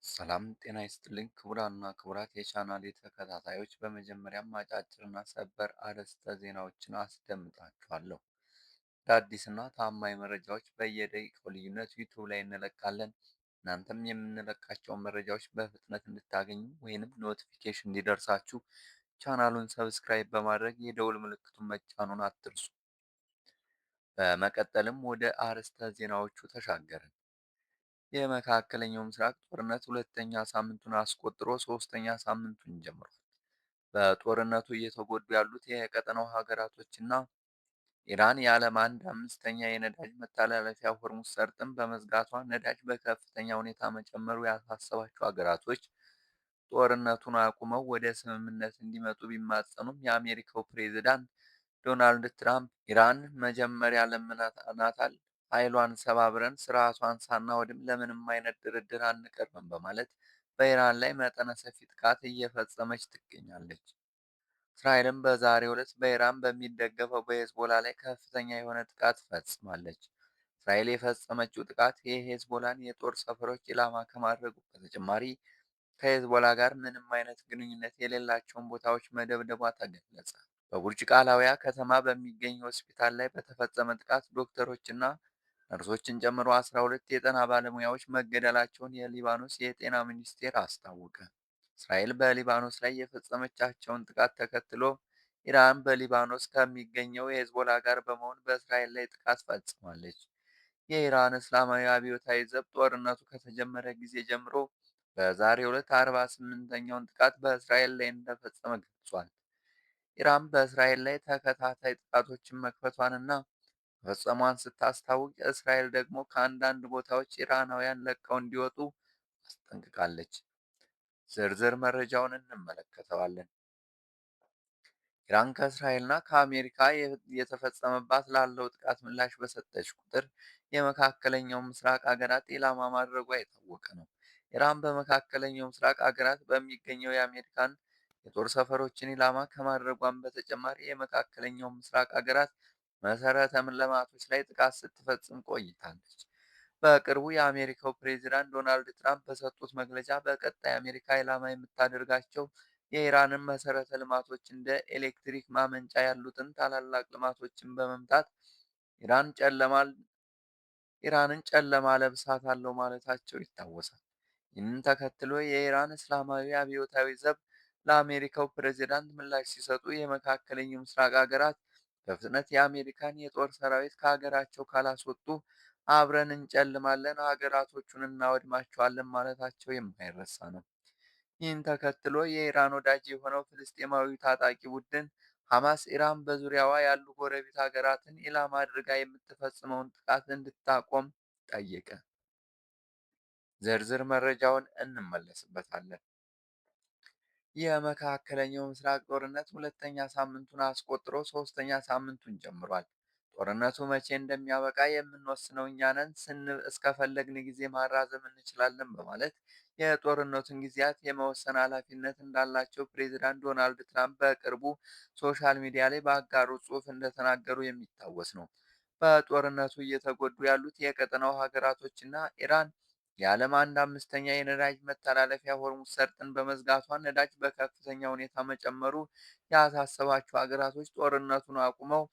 ሰላም ጤና ይስጥልኝ ክቡራንና ክቡራት የቻናሌ ተከታታዮች፣ በመጀመሪያም አጫጭርና ሰበር አርዕስተ ዜናዎችን አስደምጣችኋለሁ። አዳዲስና ታማኝ መረጃዎች በየደቂቃው ልዩነት ዩቱብ ላይ እንለቃለን። እናንተም የምንለቃቸውን መረጃዎች በፍጥነት እንድታገኙ ወይንም notification እንዲደርሳችሁ ቻናሉን subscribe በማድረግ የደውል ምልክቱን መጫኑን አትርሱ። በመቀጠልም ወደ አርዕስተ ዜናዎቹ ተሻገርን። የመካከለኛው ምስራቅ ጦርነት ሁለተኛ ሳምንቱን አስቆጥሮ ሶስተኛ ሳምንቱን ጀምሯል። በጦርነቱ እየተጎዱ ያሉት የቀጠናው ሀገራቶችና ኢራን የዓለም አንድ አምስተኛ የነዳጅ መተላለፊያ ሆርሙዝ ሰርጥን በመዝጋቷ ነዳጅ በከፍተኛ ሁኔታ መጨመሩ ያሳሰባቸው ሀገራቶች ጦርነቱን አቁመው ወደ ስምምነት እንዲመጡ ቢማጸኑም፣ የአሜሪካው ፕሬዝዳንት ዶናልድ ትራምፕ ኢራን መጀመሪያ ለምነናታል፣ ኃይሏን ሰባብረን ስርዓቷን ሳናወድም ለምንም አይነት ድርድር አንቀርብም በማለት በኢራን ላይ መጠነ ሰፊ ጥቃት እየፈጸመች ትገኛለች። እስራኤልም በዛሬው ዕለት በኢራን በሚደገፈው በሄዝቦላ ላይ ከፍተኛ የሆነ ጥቃት ፈጽማለች። እስራኤል የፈጸመችው ጥቃት የሄዝቦላን የጦር ሰፈሮች ኢላማ ከማድረጉ በተጨማሪ ከሄዝቦላ ጋር ምንም አይነት ግንኙነት የሌላቸውን ቦታዎች መደብደቧ ተገለጸ። በቡርጅ ቃላዊያ ከተማ በሚገኝ ሆስፒታል ላይ በተፈጸመ ጥቃት ዶክተሮችና ነርሶችን ጨምሮ 12 የጤና ባለሙያዎች መገደላቸውን የሊባኖስ የጤና ሚኒስቴር አስታወቀ። እስራኤል በሊባኖስ ላይ የፈጸመቻቸውን ጥቃት ተከትሎ ኢራን በሊባኖስ ከሚገኘው የሄዝቦላ ጋር በመሆን በእስራኤል ላይ ጥቃት ፈጽማለች። የኢራን እስላማዊ አብዮታዊ ዘብ ጦርነቱ ከተጀመረ ጊዜ ጀምሮ በዛሬው ዕለት 48ኛውን ጥቃት በእስራኤል ላይ እንደፈጸመ ገልጿል። ኢራን በእስራኤል ላይ ተከታታይ ጥቃቶችን መክፈቷንና መፈጸሟን ስታስታውቅ፣ እስራኤል ደግሞ ከአንዳንድ ቦታዎች ኢራናውያን ለቀው እንዲወጡ አስጠንቅቃለች። ዝርዝር መረጃውን እንመለከተዋለን። ኢራን ከእስራኤልና ከአሜሪካ እየተፈጸመባት ላለው ጥቃት ምላሽ በሰጠች ቁጥር የመካከለኛው ምስራቅ ሀገራት ኢላማ ማድረጓ የታወቀ ነው። ኢራን በመካከለኛው ምስራቅ ሀገራት በሚገኘው የአሜሪካን የጦር ሰፈሮችን ኢላማ ከማድረጓም በተጨማሪ የመካከለኛው ምስራቅ ሀገራት መሰረተ ልማቶች ላይ ጥቃት ስትፈጽም ቆይታለች። በቅርቡ የአሜሪካው ፕሬዚዳንት ዶናልድ ትራምፕ በሰጡት መግለጫ በቀጣይ አሜሪካ ኢላማ የምታደርጋቸው የኢራንን መሰረተ ልማቶች እንደ ኤሌክትሪክ ማመንጫ ያሉትን ታላላቅ ልማቶችን በመምታት ኢራንን ጨለማ ለብሳታለሁ ማለታቸው ይታወሳል። ይህንን ተከትሎ የኢራን እስላማዊ አብዮታዊ ዘብ ለአሜሪካው ፕሬዚዳንት ምላሽ ሲሰጡ፣ የመካከለኛው ምስራቅ ሀገራት በፍጥነት የአሜሪካን የጦር ሰራዊት ከሀገራቸው ካላስወጡ አብረን እንጨልማለን፣ ሀገራቶቹን እናወድማቸዋለን ማለታቸው የማይረሳ ነው። ይህን ተከትሎ የኢራን ወዳጅ የሆነው ፍልስጤማዊ ታጣቂ ቡድን ሐማስ ኢራን በዙሪያዋ ያሉ ጎረቤት ሀገራትን ኢላማ አድርጋ የምትፈጽመውን ጥቃት እንድታቆም ጠየቀ። ዝርዝር መረጃውን እንመለስበታለን። የመካከለኛው ምስራቅ ጦርነት ሁለተኛ ሳምንቱን አስቆጥሮ ሶስተኛ ሳምንቱን ጀምሯል። ጦርነቱ መቼ እንደሚያበቃ የምንወስነው እኛ ነን፣ እስከፈለግን ጊዜ ማራዘም እንችላለን በማለት የጦርነቱን ጊዜያት የመወሰን ኃላፊነት እንዳላቸው ፕሬዚዳንት ዶናልድ ትራምፕ በቅርቡ social media ላይ ባጋሩት ጽሑፍ እንደተናገሩ የሚታወስ ነው። በጦርነቱ እየተጎዱ ያሉት የቀጠናው ሀገራቶችና ኢራን የዓለም አንድ አምስተኛ የነዳጅ መተላለፊያ ሆርሙዝ ሰርጥን በመዝጋቷ ነዳጅ በከፍተኛ ሁኔታ መጨመሩ ያሳሰባቸው ሀገራቶች ጦርነቱን አቁመው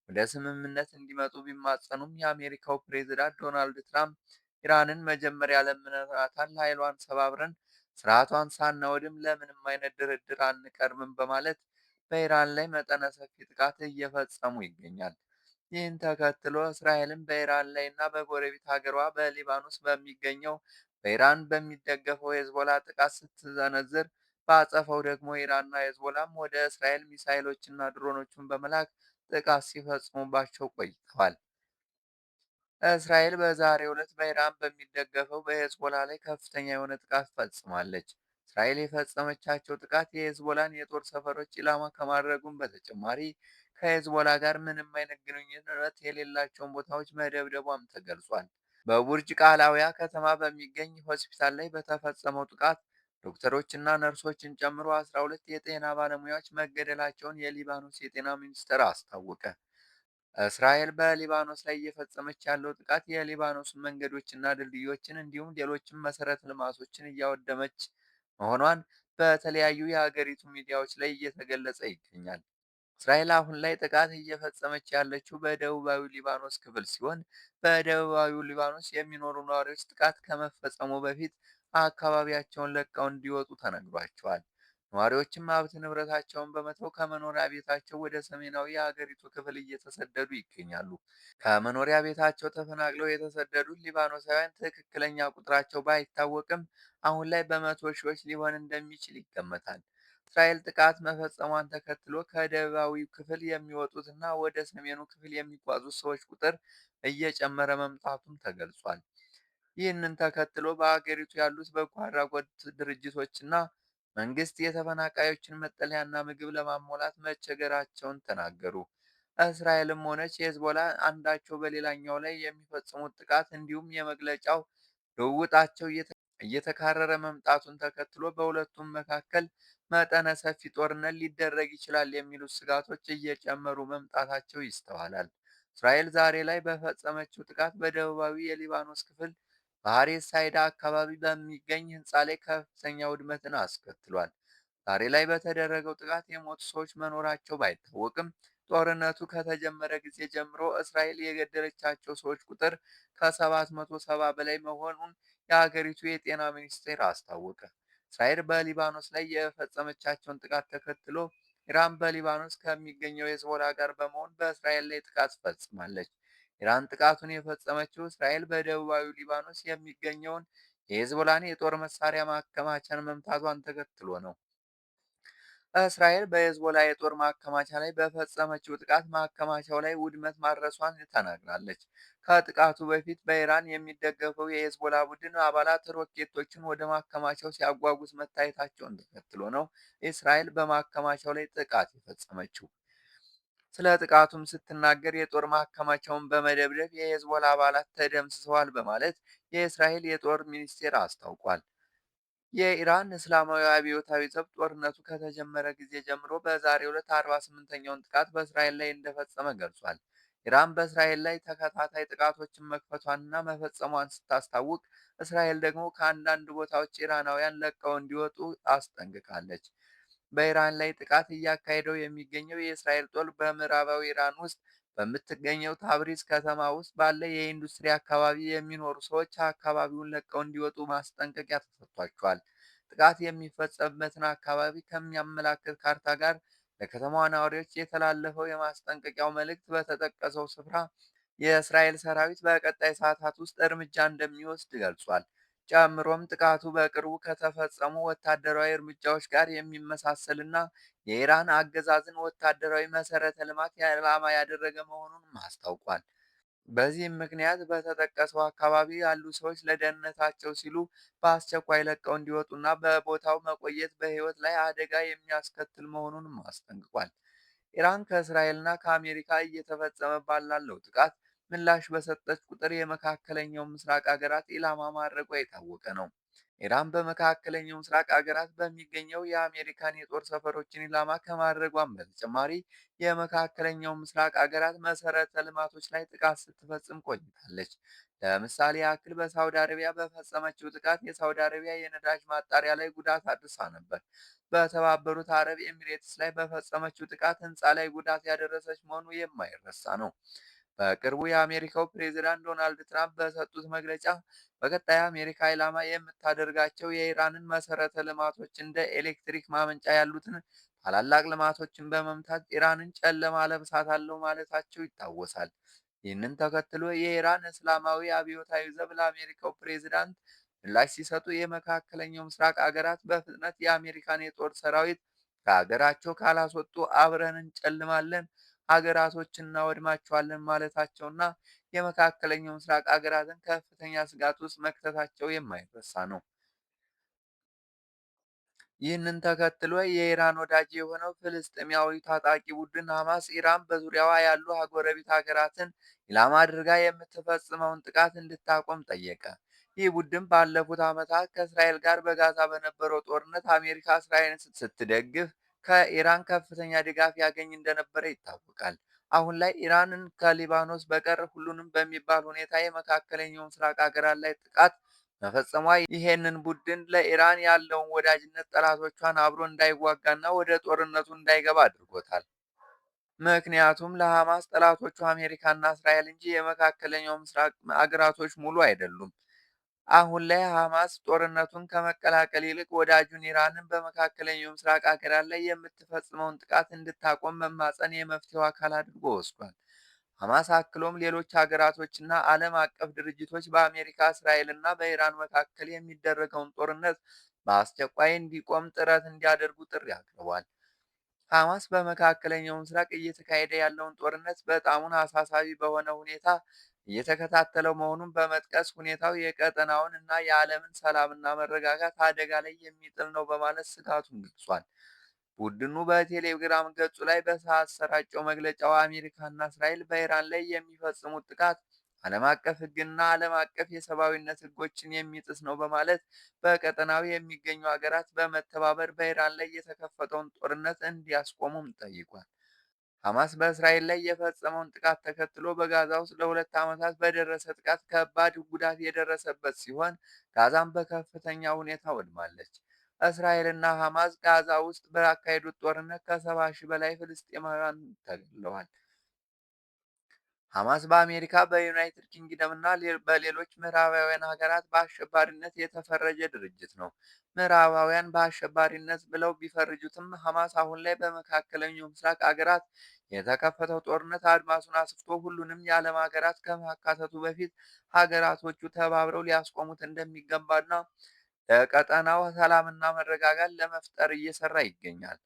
ወደ ስምምነት እንዲመጡ ቢማጸኑም፣ የአሜሪካው ፕሬዚዳንት ዶናልድ ትራምፕ ኢራንን መጀመሪያ ለምነናታል፣ ኃይሏን ሰባብረን ስርዓቷን ሳናወድም ለምንም አይነት ድርድር አንቀርብም በማለት በኢራን ላይ መጠነ ሰፊ ጥቃት እየፈጸሙ ይገኛል። ይህን ተከትሎ እስራኤልም በኢራን ላይ እና በጎረቤት ሀገሯ በሊባኖስ በሚገኘው በኢራን በሚደገፈው ሄዝቦላ ጥቃት ስትሰነዝር፣ በአጸፋው ደግሞ ኢራንና ሄዝቦላም ወደ እስራኤል ሚሳይሎችና ድሮኖችን በመላክ ጥቃት ሲፈጽሙባቸው ቆይተዋል። እስራኤል በዛሬው ዕለት በኢራን በሚደገፈው በሄዝቦላ ላይ ከፍተኛ የሆነ ጥቃት ፈጽማለች። እስራኤል የፈጸመቻቸው ጥቃት የሄዝቦላን የጦር ሰፈሮች ኢላማ ከማድረጉም በተጨማሪ ከሄዝቦላ ጋር ምንም አይነት ግንኙነት የሌላቸውን ቦታዎች መደብደቧም ተገልጿል። በቡርጅ ቃላዊያ ከተማ በሚገኝ ሆስፒታል ላይ በተፈጸመው ጥቃት ዶክተሮችና ነርሶችን ጨምሮ 12 የጤና ባለሙያዎች መገደላቸውን የሊባኖስ የጤና ሚኒስቴር አስታወቀ። እስራኤል በሊባኖስ ላይ እየፈጸመች ያለው ጥቃት የሊባኖስን መንገዶችና ድልድዮችን እንዲሁም ሌሎችን መሰረተ ልማቶችን እያወደመች መሆኗን በተለያዩ የሀገሪቱ ሚዲያዎች ላይ እየተገለጸ ይገኛል። እስራኤል አሁን ላይ ጥቃት እየፈጸመች ያለችው በደቡባዊ ሊባኖስ ክፍል ሲሆን በደቡባዊ ሊባኖስ የሚኖሩ ነዋሪዎች ጥቃት ከመፈጸሙ በፊት አካባቢያቸውን ለቀው እንዲወጡ ተነግሯቸዋል። ነዋሪዎችም ሀብት ንብረታቸውን በመተው ከመኖሪያ ቤታቸው ወደ ሰሜናዊ የሀገሪቱ ክፍል እየተሰደዱ ይገኛሉ። ከመኖሪያ ቤታቸው ተፈናቅለው የተሰደዱት ሊባኖሳውያን ትክክለኛ ቁጥራቸው ባይታወቅም አሁን ላይ በመቶ ሺዎች ሊሆን እንደሚችል ይገመታል። እስራኤል ጥቃት መፈጸሟን ተከትሎ ከደቡባዊው ክፍል የሚወጡት እና ወደ ሰሜኑ ክፍል የሚጓዙት ሰዎች ቁጥር እየጨመረ መምጣቱም ተገልጿል። ይህንን ተከትሎ በሀገሪቱ ያሉት በጎ አድራጎት ድርጅቶችና መንግስት የተፈናቃዮችን መጠለያና ምግብ ለማሟላት መቸገራቸውን ተናገሩ። እስራኤልም ሆነች ሄዝቦላ አንዳቸው በሌላኛው ላይ የሚፈጽሙት ጥቃት እንዲሁም የመግለጫው ልውውጣቸው እየተካረረ መምጣቱን ተከትሎ በሁለቱም መካከል መጠነ ሰፊ ጦርነት ሊደረግ ይችላል የሚሉት ስጋቶች እየጨመሩ መምጣታቸው ይስተዋላል። እስራኤል ዛሬ ላይ በፈጸመችው ጥቃት በደቡባዊ የሊባኖስ ክፍል በሐሬት ሳይዳ አካባቢ በሚገኝ ህንፃ ላይ ከፍተኛ ውድመትን አስከትሏል። ዛሬ ላይ በተደረገው ጥቃት የሞቱ ሰዎች መኖራቸው ባይታወቅም ጦርነቱ ከተጀመረ ጊዜ ጀምሮ እስራኤል የገደለቻቸው ሰዎች ቁጥር ከ770 በላይ መሆኑን የሀገሪቱ የጤና ሚኒስቴር አስታወቀ። እስራኤል በሊባኖስ ላይ የፈጸመቻቸውን ጥቃት ተከትሎ ኢራን በሊባኖስ ከሚገኘው ሄዝቦላ ጋር በመሆን በእስራኤል ላይ ጥቃት ፈጽማለች። ኢራን ጥቃቱን የፈጸመችው እስራኤል በደቡባዊ ሊባኖስ የሚገኘውን የሄዝቦላን የጦር መሳሪያ ማከማቻን መምታቷን ተከትሎ ነው። እስራኤል በሄዝቦላ የጦር ማከማቻ ላይ በፈጸመችው ጥቃት ማከማቻው ላይ ውድመት ማድረሷን ተናግራለች። ከጥቃቱ በፊት በኢራን የሚደገፈው የሄዝቦላ ቡድን አባላት ሮኬቶችን ወደ ማከማቻው ሲያጓጉዝ መታየታቸውን ተከትሎ ነው እስራኤል በማከማቻው ላይ ጥቃት የፈጸመችው። ስለ ጥቃቱም ስትናገር የጦር ማከማቻውን በመደብደብ የሄዝቦላ አባላት ተደምስሰዋል በማለት የእስራኤል የጦር ሚኒስቴር አስታውቋል። የኢራን እስላማዊ አብዮታዊ ዘብ ጦርነቱ ከተጀመረ ጊዜ ጀምሮ በዛሬው ዕለት 48ኛውን ጥቃት በእስራኤል ላይ እንደፈጸመ ገልጿል። ኢራን በእስራኤል ላይ ተከታታይ ጥቃቶችን መክፈቷንና መፈጸሟን ስታስታውቅ፣ እስራኤል ደግሞ ከአንዳንድ ቦታዎች ኢራናውያን ለቀው እንዲወጡ አስጠንቅቃለች። በኢራን ላይ ጥቃት እያካሄደው የሚገኘው የእስራኤል ጦር በምዕራባዊ ኢራን ውስጥ በምትገኘው ታብሪዝ ከተማ ውስጥ ባለ የኢንዱስትሪ አካባቢ የሚኖሩ ሰዎች አካባቢውን ለቀው እንዲወጡ ማስጠንቀቂያ ተሰጥቷቸዋል። ጥቃት የሚፈጸምበትን አካባቢ ከሚያመላክት ካርታ ጋር ለከተማዋ ነዋሪዎች የተላለፈው የማስጠንቀቂያው መልእክት በተጠቀሰው ስፍራ የእስራኤል ሰራዊት በቀጣይ ሰዓታት ውስጥ እርምጃ እንደሚወስድ ገልጿል። ጨምሮም ጥቃቱ በቅርቡ ከተፈጸሙ ወታደራዊ እርምጃዎች ጋር የሚመሳሰልና የኢራን አገዛዝን ወታደራዊ መሰረተ ልማት ዓላማ ያደረገ መሆኑንም አስታውቋል። በዚህም ምክንያት በተጠቀሰው አካባቢ ያሉ ሰዎች ለደህንነታቸው ሲሉ በአስቸኳይ ለቀው እንዲወጡና በቦታው መቆየት በሕይወት ላይ አደጋ የሚያስከትል መሆኑንም አስጠንቅቋል። ኢራን ከእስራኤልና ከአሜሪካ እየተፈጸመባት ላለው ጥቃት ምላሽ በሰጠች ቁጥር የመካከለኛው ምስራቅ ሀገራት ኢላማ ማድረጓ የታወቀ ነው። ኢራን በመካከለኛው ምስራቅ ሀገራት በሚገኘው የአሜሪካን የጦር ሰፈሮችን ኢላማ ከማድረጓም በተጨማሪ የመካከለኛው ምስራቅ ሀገራት መሰረተ ልማቶች ላይ ጥቃት ስትፈጽም ቆይታለች። ለምሳሌ ያክል በሳውዲ አረቢያ በፈጸመችው ጥቃት የሳውዲ አረቢያ የነዳጅ ማጣሪያ ላይ ጉዳት አድርሳ ነበር። በተባበሩት አረብ ኤሚሬትስ ላይ በፈጸመችው ጥቃት ህንፃ ላይ ጉዳት ያደረሰች መሆኑ የማይረሳ ነው። በቅርቡ የአሜሪካው ፕሬዝዳንት ዶናልድ ትራምፕ በሰጡት መግለጫ በቀጣይ አሜሪካ ኢላማ የምታደርጋቸው የኢራንን መሰረተ ልማቶች እንደ ኤሌክትሪክ ማመንጫ ያሉትን ታላላቅ ልማቶችን በመምታት ኢራንን ጨለማ ለብሳታለሁ ማለታቸው ይታወሳል። ይህንን ተከትሎ የኢራን እስላማዊ አብዮታዊ ዘብ ለአሜሪካው ፕሬዝዳንት ምላሽ ሲሰጡ የመካከለኛው ምስራቅ አገራት በፍጥነት የአሜሪካን የጦር ሰራዊት ከሀገራቸው ካላስወጡ አብረን እንጨልማለን፣ ሀገራቶችን እናወድማቸዋለን ማለታቸውና የመካከለኛው ምስራቅ ሀገራትን ከፍተኛ ስጋት ውስጥ መክተታቸው የማይረሳ ነው። ይህንን ተከትሎ የኢራን ወዳጅ የሆነው ፍልስጤማዊ ታጣቂ ቡድን ሐማስ ኢራን በዙሪያዋ ያሉ ጎረቤት ሀገራትን ኢላማ አድርጋ የምትፈጽመውን ጥቃት እንድታቆም ጠየቀ። ይህ ቡድን ባለፉት ዓመታት ከእስራኤል ጋር በጋዛ በነበረው ጦርነት አሜሪካ እስራኤልን ስትደግፍ ከኢራን ከፍተኛ ድጋፍ ያገኝ እንደነበረ ይታወቃል። አሁን ላይ ኢራንን ከሊባኖስ በቀር ሁሉንም በሚባል ሁኔታ የመካከለኛው ምስራቅ ሀገራት ላይ ጥቃት መፈጸሟ ይሄንን ቡድን ለኢራን ያለውን ወዳጅነት ጠላቶቿን አብሮ እንዳይዋጋና ወደ ጦርነቱ እንዳይገባ አድርጎታል። ምክንያቱም ለሐማስ ጠላቶቹ አሜሪካና እስራኤል እንጂ የመካከለኛው ምስራቅ አገራቶች ሙሉ አይደሉም። አሁን ላይ ሐማስ ጦርነቱን ከመቀላቀል ይልቅ ወዳጁን ኢራንን በመካከለኛው ምስራቅ ሀገራት ላይ የምትፈጽመውን ጥቃት እንድታቆም መማፀን የመፍትሄው አካል አድርጎ ወስዷል። ሐማስ አክሎም ሌሎች ሀገራቶችና ዓለም አቀፍ ድርጅቶች በአሜሪካ፣ እስራኤል እና በኢራን መካከል የሚደረገውን ጦርነት በአስቸኳይ እንዲቆም ጥረት እንዲያደርጉ ጥሪ አቅርቧል። ሐማስ በመካከለኛው ምስራቅ እየተካሄደ ያለውን ጦርነት በጣሙን አሳሳቢ በሆነ ሁኔታ እየተከታተለው መሆኑን በመጥቀስ ሁኔታው የቀጠናውን እና የዓለምን ሰላምና መረጋጋት አደጋ ላይ የሚጥል ነው በማለት ስጋቱን ገልጿል። ቡድኑ በቴሌግራም ገጹ ላይ በአሰራጨው መግለጫው አሜሪካና እስራኤል በኢራን ላይ የሚፈጽሙት ጥቃት ዓለም አቀፍ ሕግና ዓለም አቀፍ የሰብአዊነት ሕጎችን የሚጥስ ነው በማለት በቀጠናው የሚገኙ ሀገራት በመተባበር በኢራን ላይ የተከፈተውን ጦርነት እንዲያስቆሙም ጠይቋል። ሐማስ በእስራኤል ላይ የፈጸመውን ጥቃት ተከትሎ በጋዛ ውስጥ ለ2 ዓመታት በደረሰ ጥቃት ከባድ ጉዳት የደረሰበት ሲሆን ጋዛም በከፍተኛ ሁኔታ ወድማለች። እስራኤልና ሐማስ ጋዛ ውስጥ ባካሄዱት ጦርነት ከ70,000 በላይ ፍልስጤማውያን ተገድለዋል። ሐማስ በአሜሪካ፣ በዩናይትድ ኪንግደም እና በሌሎች ምዕራባውያን ሀገራት በአሸባሪነት የተፈረጀ ድርጅት ነው። ምዕራባውያን በአሸባሪነት ብለው ቢፈርጁትም ሐማስ አሁን ላይ በመካከለኛው ምስራቅ ሀገራት የተከፈተው ጦርነት አድማሱን አስፍቶ ሁሉንም የዓለም ሀገራት ከማካተቱ በፊት ሀገራቶቹ ተባብረው ሊያስቆሙት እንደሚገባና ለቀጠናው ሰላምና መረጋጋት ለመፍጠር እየሰራ ይገኛል።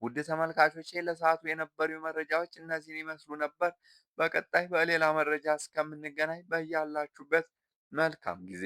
ውድ ተመልካቾቼ ለሰዓቱ የነበሩ መረጃዎች እነዚህን ይመስሉ ነበር። በቀጣይ በሌላ መረጃ እስከምንገናኝ በያላችሁበት መልካም ጊዜ